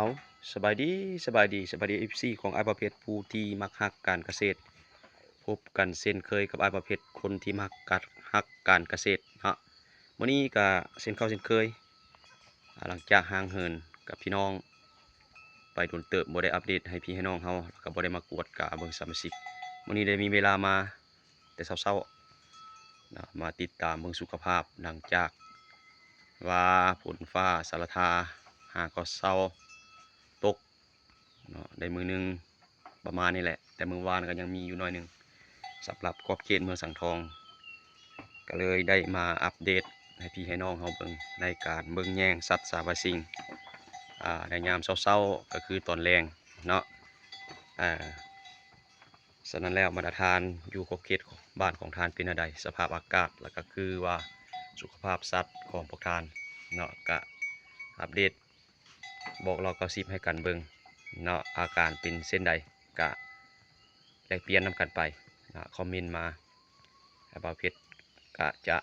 ເອົາ ສະບາຍດີ ສະບາຍດີ ສະບາຍດີ ເອັຟຊີ ຂອງອ້າຍບ່າວເພັດ ຜູ້ທີ່ມັກຮັກການກະເສດ. ພົບກັນເຊັ່ນເຄີຍກັບອ້າຍບ່າວເພັດ ຄົນທີ່ມັກການ ຮັກການກະເສດເນາະ. ມື້ນີ້ກະເຊັ່ນເກົ່າເຊັ່ນເຄີຍ ອາ ຫຼັງຈາກຫ່າງເຫີນກັບພີ່ນ້ອງໄປດົນເຕີບ ບໍ່ໄດ້ອັບເດດໃຫ້ພີ່ໃຫ້ນ້ອງເຮົາ ແລ້ວກະບໍ່ໄດ້ມາກວດກາເບິ່ງສະມາຊິກ. ມື້ນີ້ໄດ້ມີເວລາມາແຕ່ເຊົ້າໆ ນະ ມາຕິດຕາມເບິ່ງສຸຂະພາບ ຫຼັງຈາກວ່າຝົນຟ້າສາລະທາຫາກໍເຊົາຕົກເນາະ ໄດ້ມື້ໜຶ່ງປະມານນີ້ແຫຼະ ແຕ່ມື້ວານກໍຍັງມີຢູ່ໜ້ອຍໜຶ່ງ ສຳລັບຂອບເຂດເມືອງສັງທອງ. ກໍເລີຍໄດ້ມາອັບເດດໃຫ້ພີ່ໃຫ້ນ້ອງເຮົາເບິ່ງ ໃນການເບິ່ງແຍງສັດສາວາສິ່ງ ອາ ໃນຍາມເຊົ້າໆ ກໍຄືຕອນແລງເນາະ. ອາ ສະນັ້ນແລ້ວ ບັນດາທ່ານຢູ່ຂອບເຂດບ້ານຂອງທ່ານເປັນແນວໃດ ສະພາບອາກາດ ແລ້ວກໍຄືວ່າສຸຂະພາບສັດຂອງພວກທ່ານເນາະ ກະອັບເດດ ບອກເລົ່າກ່າວສິບໃຫ້ກັນເບິ່ງເນາະ ອາການເປັນເຊັ່ນໃດ ກະແລກປ່ຽນນຳກັນໄປນະ ຄອມເມັນມາ ແລ້ວບ່າວເພັດກະຈະ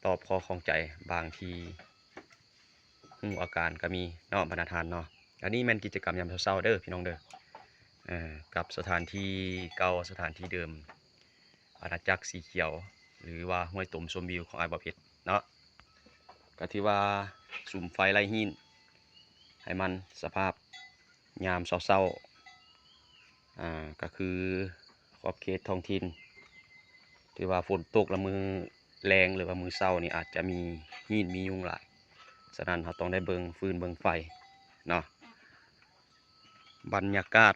ຕອບຂໍ້ຂ້ອງໃຈ ບາງທີຮູ້ອາການກະມີເນາະ ບັນດາທ່ານເນາະ. ອັນນີ້ແມ່ນກິດຈະກຳຍາມເຊົ້າໆເດີພີ່ນ້ອງເດີ ເອີ ກັບສະຖານທີ່ເກົ່າ ສະຖານທີ່ເດີມ ອານາຈັກສີຂຽວ ຫຼືວ່າຫ້ວຍຕົມຊົມວິວຂອງອ້າຍບ່າວເພັດເນາະ. ກະຖືວ່າສຸມໄຟໄລ່ຮີນໃຫ້ມັນ ສະພາບຍາມເຊົ້າໆ ອາ ກະຄືຂອບເຂດທ້ອງຖິ່ນ ຖືວ່າຝົນຕົກລະມື້ແລງ ຫຼືວ່າມື້ເຊົ້ານີ້ອາດຈະມີຮີນມີຍຸງຫຼາຍ. ສະນັ້ນເຮົາຕ້ອງໄດ້ເບິ່ງຟືນເບິ່ງໄຟເນາະ. ບັນຍາກາດ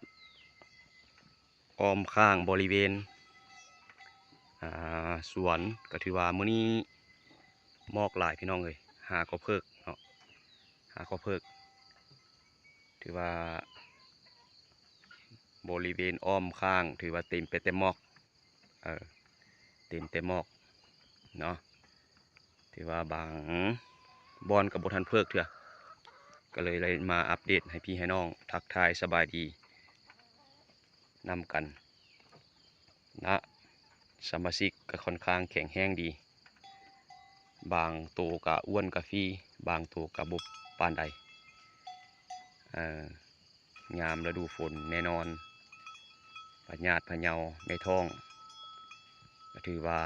ອ້ອມຂ້າງບໍລິເວນ ອາ ສວນ ກໍຖືວ່າມື້ນີ້ໝອກຫຼາຍພີ່ນ້ອງເອີຍ ຫາກໍເພິກເນາະ ຫາກໍເພິກ ຖືວ່າບໍລິເວນອ້ອມຂ້າງຖືວ່າເຕັມໄປແຕ່ໝອກ ເອີ ເຕັມແຕ່ໝອກເນາະ. ຖືວ່າບາງບ່ອນກໍບໍ່ທັນເພິກເທື່ອ ກໍເລີຍໄດ້ມາອັບເດດໃຫ້ພີ່ໃຫ້ນ້ອງທັກທາຍສະບາຍດີນຳກັນນະ. ສະມາຊິກກໍຂ້ອນຂ້າງແຂງແຮງດີ ບາງໂຕກໍອ້ວນກະຟີ ບາງໂຕກໍບໍ່ປານໃດ ເອີ ຍາມລະດູຝົນແນ່ນອນ ພະຍາດພະເຍົາໃນທ້ອງ ກໍຖືວ່າ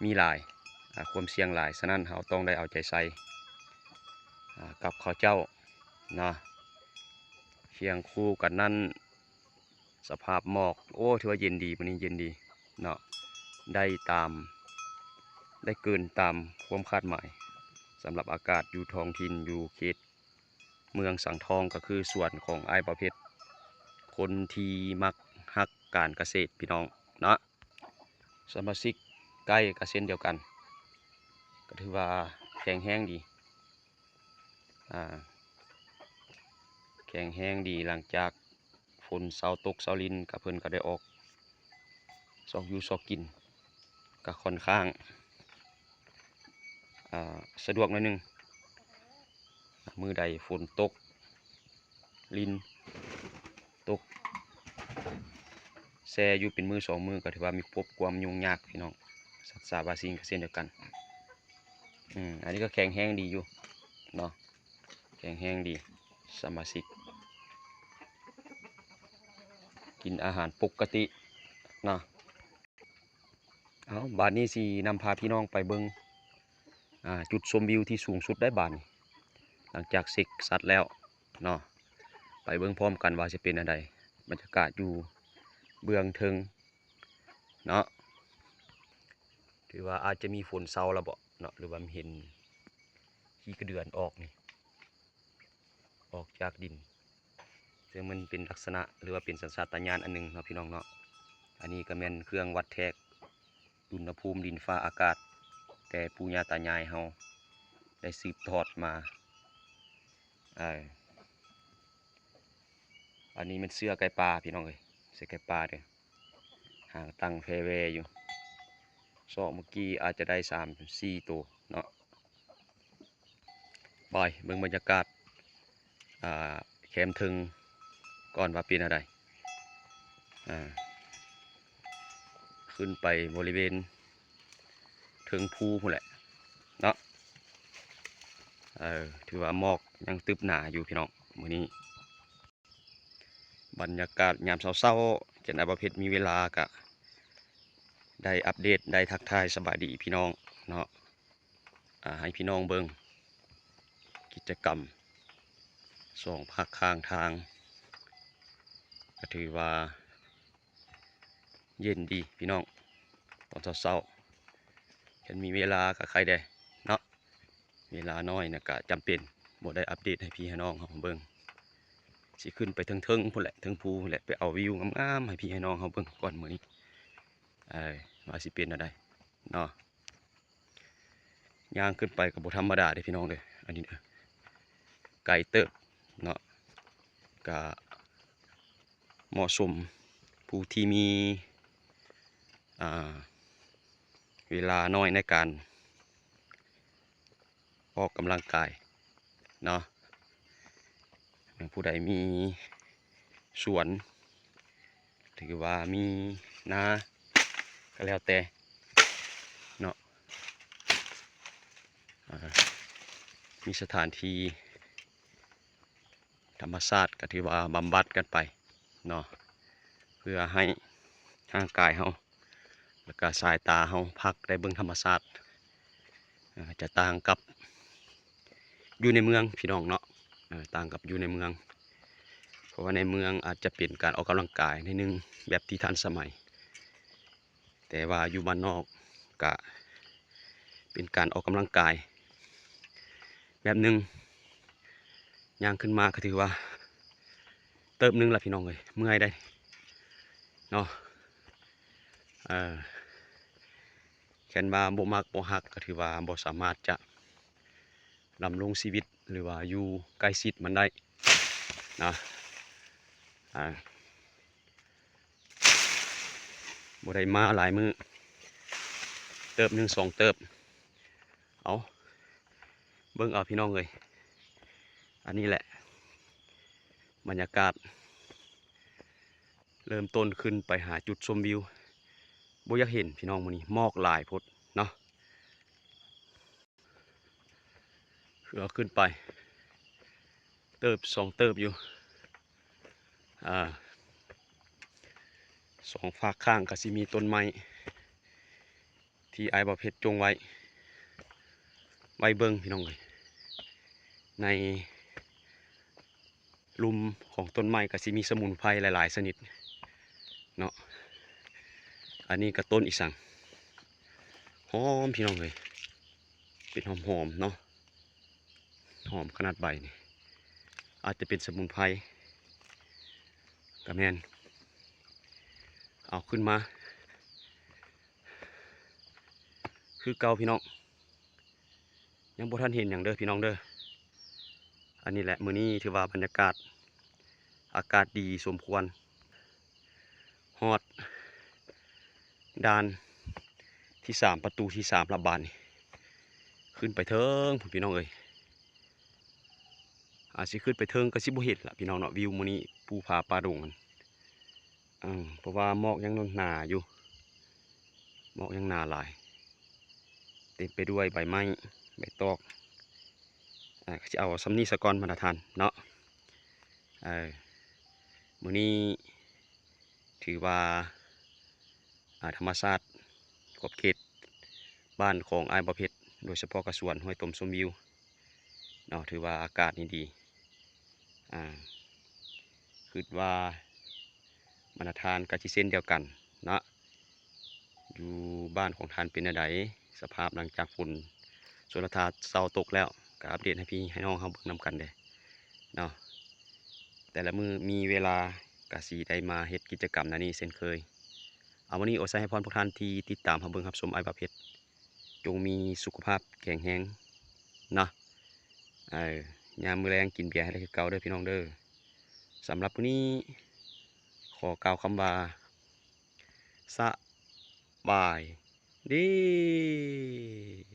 ມີຫຼາຍ ອາ ຄວາມສ່ຽງຫຼາຍ. ສະນັ້ນເຮົາຕ້ອງໄດ້ເອົາໃຈໃສ່ ອາ ກັບເຂົ້າເຈົ້າເນາະ. ຄຽງຄູ່ກັນນັ້ນ ສະພາບໝອກ ໂອ້ ຖືວ່າເຢັນດີ ມື້ນີ້ເຢັນດີເນາະ ໄດ້ຕາມ ໄດ້ເກີນຕາມຄວາມຄາດໝາຍ. ສຳລັບອາກາດຢູ່ທ້ອງຖິ່ນ ຢູ່ເຂດ ເມືອງສັງທອງ ກໍຄືສວນຂອງອ້າຍບ່າວເພັດ ຄົນທີ່ມັກຮັກການກະເສດພີ່ນ້ອງເນາະ. ສະມາຊິກໄກ່ກໍເຊັ່ນດຽວກັນ ກໍຖືວ່າແຂງແຮງດີ ອາ ແຂງແຮງດີ ຫຼັງຈາກຝົນເຊົາຕົກເຊົາລິນ ກໍເພິ່ນກໍໄດ້ອອກຊອກຢູ່ຊອກກິນ ກໍຂ້ອນຂ້າງ ອາ ສະດວກໜ້ອຍໜຶ່ງ. ມື້ໃດຝົນຕົກ ລິນຕົກແຊ່ຢູ່ເປັນມື້ສອງມື້ ກໍຖືວ່າມີ ພົບຄວາມຫຍຸ້ງຍາກພີ່ນ້ອງ. ສັດສາວາສິ່ງກໍເຊັ່ນດຽວກັນ ອືມ ອັນນີ້ກໍແຂງແຮງດີຢູ່ເນາະ ແຂງແຮງດີ ສະມາຊິກ ກິນອາຫານປົກກະຕິເນາະ. ເອົາ ບາດນີ້ຊິນຳພາພີ່ນ້ອງໄປເບິ່ງ ອາ ຈຸດຊົມວິວທີ່ສູງສຸດໄດ້ບາດນີ້ ຫຼັງຈາກເຊັກສັດແລ້ວເນາະ. ໄປເບິ່ງພ້ອມກັນວ່າຊິເປັນແນວໃດ ບັນຍາກາດຢູ່ເບື້ອງເທິງເນາະ. ຖືວ່າອາດຈະມີຝົນເຊົາແລ້ວເບາະເນາະ ຫຼືວ່າເຫັນຂີ້ກະເດືອນອອກນີ້ ອອກຈາກດິນ ເຊິ່ງມັນເປັນລັກສະນະ ຫຼືວ່າເປັນສັນຊາດຕະຍານອັນໜຶ່ງເນາະ ພີ່ນ້ອງເນາະ. ອັນນີ້ກໍແມ່ນເຄື່ອງວັດແທກອຸນຫະພູມດິນຟ້າອາກາດ ແຕ່ປູ່ຍ່າຕາຍາຍເຮົາໄດ້ສືບທອດມາ. ເອີ ອັນນີ້ແມ່ນເສືອໄກ່ປ່າ ພີ່ນ້ອງເອີຍ ເສືອໄກ່ປ່າເດີ ຫາງຕັ້ງແພແວຢູ່. ຊອກເມື່ອກີ້ອາດຈະໄດ້ສາມສີ່ໂຕເນາະ. ໄປເບິ່ງບັນຍາກາດ ອ່າ ແຄມເທິງກ່ອນວ່າເປັນແນວໃດ. ອ່າ ຂຶ້ນໄປບໍລິເວນເທິງພູພຸ້ນແຫຼະເນາະ. ອ ເອີ ຖືວ່າໝອກຍັງຕຶບໜາຢູ່ພີ່ນ້ອງ ມື້ນີ້ບັນຍາກາດຍາມເຊົ້າໆ ຈັນອາຍບ່າວເພັດມີເວລາກະໄດ້ອັບເດດ ໄດ້ທັກທາຍສະບາຍດີພີ່ນ້ອງເນາະ ອາ ໃຫ້ພີ່ນ້ອງເບິ່ງກິດຈະກຳສອງຟາກຂ້າງທາງ ກະຖືວ່າ ເຢັນດີພີ່ນ້ອງ ຕອນເຊົ້າໆ ຄັນມີເວລາກະໄຄແດ່ເນາະ ເວລານ້ອຍນະກະຈຳເປັນ ບໍ່ໄດ້ອັບເດດໃຫ້ພີ່ໃຫ້ນ້ອງເຮົາເບິ່ງ ຊິຂຶ້ນໄປເທິງໆ ພຸ້ນແຫຼະ ເທິງພູພຸ້ນແຫຼະ ໄປເອົາວິວງາມໆ ໃຫ້ພີ່ໃຫ້ນ້ອງເຮົາເບິ່ງກ່ອນມື້ນີ້ ເອີ ວ່າຊິເປັນແນວໃດເນາະ. ຍ່າງຂຶ້ນໄປກໍບໍ່ທຳມະດາເດ້ພີ່ນ້ອງເດີ ອັນນີ້ເດີ ໄກເຕີບເນາະ ກະເໝາະສົມຜູ້ທີ່ມີ ອ່າ ເວລານ້ອຍໃນການອອກກຳລັງກາຍເນາະ ຜູ້ໃດມີສວນ ຫຼືວ່າມີນາກໍແລ້ວແຕ່ເນາະ ອາ ມີສະຖານທີ່ທຳມະຊາດກໍຖືວ່າບຳບັດກັນໄປເນາະ ເພື່ອໃຫ້ຮ່າງກາຍເຮົາ ແລ້ວກະສາຍຕາເຮົາພັກໄດ້ເບິ່ງທຳມະຊາດ ອາ ຈະຕ່າງກັບຢູ່ໃນເມືອງພີ່ນ້ອງເນາະ ເອີ ຕ່າງກັບຢູ່ໃນເມືອງ ເພາະວ່າໃນເມືອງອາດຈະເປັນການອອກກຳລັງກາຍໜ້ອຍໜຶ່ງ ແບບທີ່ທັນສະໄໝ ແຕ່ວ່າຢູ່ບ້ານນອກກະເປັນການອອກກຳລັງກາຍແບບໜຶ່ງ ຍ່າງຂຶ້ນມາກໍຖືວ່າເຕີບໜຶ່ງລະພີ່ນ້ອງເອີຍ ເມື່ອຍໄດ໋ເນາະ ເອີ ຄັນວ່າບໍ່ມັກບໍ່ຮັກກໍຖືວ່າບໍ່ສາມາດຈະດຳລົງຊີວິດ ຫຼືວ່າຢູ່ໃກ້ຊິດມັນໄດ້ນະ ອາ ບໍ່ໄດ້ມາຫຼາຍມື້ ເຕີບໜຶ່ງສອງເຕີບ ເອົາ ເບິ່ງເອົາພີ່ນ້ອງເອີຍ ອັນນີ້ແຫຼະບັນຍາກາດ ເລີ່ມຕົ້ນຂຶ້ນໄປຫາຈຸດຊົມວິວ ບໍ່ຢາກເຫັນພີ່ນ້ອງມື້ນີ້ ໝອກຫຼາຍໂພດເນາະ ເອີ ຂຶ້ນໄປເຕີບສອງເຕີບຢູ່ ອາ ສອງຟາກຂ້າງກໍຊິມີຕົ້ນໄມ້ ທີ່ອ້າຍບ່າວເພັດຈົ່ງໄວ້ ໄວ້ເບິ່ງພີ່ນ້ອງເອີຍ ໃນລຸ່ມຂອງຕົ້ນໄມ້ກໍຊິມີສະໝຸນໄພຫຼາຍໆຊະນິດເນາະ ອັນນີ້ກໍຕົ້ນອີ່ສັງ ຫອມພີ່ນ້ອງເອີຍ ເປັນຫອມໆເນາະ ຫອມຂະໜາດໃບນີ້ ອາດຈະເປັນສະໝຸນໄພກໍແມ່ນ ເອົາຂຶ້ນມາ ຄືເກົ່າພີ່ນ້ອງ ຍັງບໍ່ທັນເຫັນຫຍັງເດີພີ່ນ້ອງເດີ ອັນນີ້ແຫຼະ ມື້ນີ້ຖືວ່າບັນຍາກາດ ອາກາດດີສົມຄວນ ຮອດດ່ານທີສາມ ປະຕູທີສາມລະບາດນີ້ ຂຶ້ນໄປເທິງພຸ້ນພີ່ນ້ອງເອີຍ ອາດຊິຂຶ້ນໄປເທິງກໍຊິບໍ່ເຫັນລະພີ່ນ້ອງເນາະ ວິວມື້ນີ້ພູຜາປ່າດົງ ເອີ ເພາະວ່າໝອກຍັງໜາຢູ່ ໝອກຍັງໜາຫຼາຍ ເຕັມໄປດ້ວຍໃບໄມ້ ໃບຕອກ ອາ ກໍຊິເອົາສ່ຳນີ້ສາກ່ອນບັນດາທ່ານເນາະ ເອີ ມື້ນີ້ຖືວ່າ ອາ ທຳມະຊາດຂອບເຂດບ້ານຂອງອ້າຍບ່າວເພັດ ໂດຍສະເພາະກໍສວນຫ້ວຍຕົມຊົມວິວເນາະ ຖືວ່າອາກາດນີ້ດີ ອາ ຄິດວ່າບັນດາທ່ານກໍຊິເຊັ່ນດຽວກັນເນາະ ຢູ່ບ້ານຂອງທ່ານເປັນແນວໃດ ສະພາບຫຼັງຈາກຝົນຊົນລະທານເຊົາຕົກແລ້ວ ກໍອັບເດດໃຫ້ພີ່ໃຫ້ນ້ອງເຮົາເບິ່ງນຳກັນເດ້ເນາະ ແຕ່ລະມື້ມີເວລາກໍຊິໄດ້ມາເຮັດກິດຈະກຳແນວນີ້ເຊັ່ນເຄີຍ. ເອົາ ມື້ນີ້ອວຍໄຊໃຫ້ພອນພວກທ່ານທີ່ຕິດຕາມຮັບເບິ່ງຮັບຊົມອ້າຍບ່າວເພັດ ຈົ່ງມີສຸຂະພາບແຂງແຮງເນາະ ເອີ ຍາມມື້ແລງກິນເບຍໃຫ້ໄດ້ຄືເກົ່າເດີພີ່ນ້ອງເດີ. ສຳລັບມື້ນີ້ຂໍກ່າວຄຳວ່າ ສະບາຍດີ.